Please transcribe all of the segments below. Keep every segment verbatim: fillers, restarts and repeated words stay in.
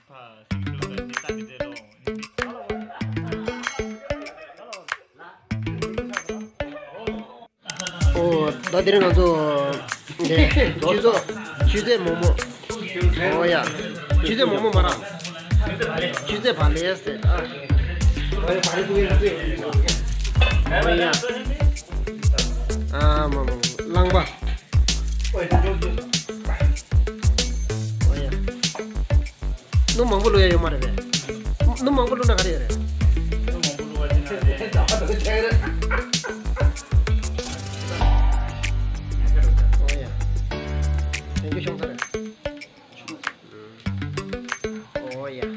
ཨོ། ད་དེ་རིང་ང་ཚོ་འདི་ཆུ་ཚོད་ཆུ་ཚོད་མོག་མོག་ཨོ་ཡ། ཆུ་ཚོད་མོག་མོག་མ་ར། ཆུ་ཚོད་བག་ལེབ་ཟེར་ཨ། ཨོ་ཡ། ཨ་མ་མ་རླངས་པ། ཨོ་ཡ། སྣུམ་མང་པོ་བླུགས་ཡ་ཡོད་མ་རེད་པས། སྣུམ་མང་པོ་བླུགས་ན་ག་རེ་ཡོད་རེད། ཨོ་ཡ། དེང་གི་ཤོང་ཚ་རེད། ཨོ་ཡ།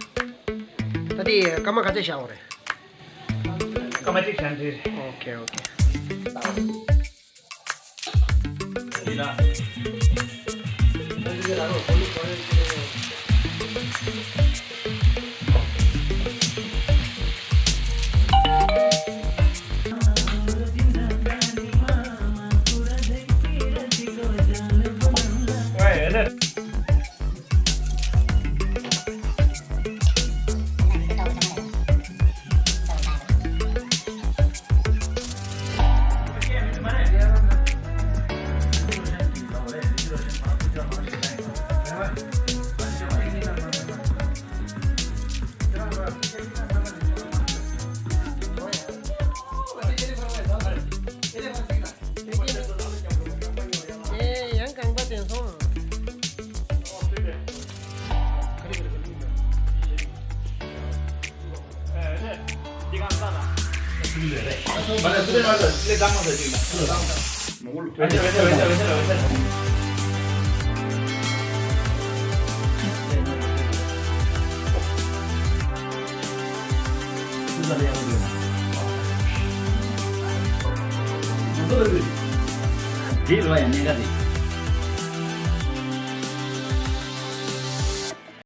ད་དེ་སྐར་མ་ག་ཚད་བཞག་དགོས་རེད། སྐར་མ་གཅིག་བཞག་འགྲིག་རེད། ཨོ་ཁེ་ཨོ་ཁེ། ཨེ་ཡང་རྐང་པ་དེ་སོང་། འདི་ལོ་ཡང་གནད་འགག་རེད།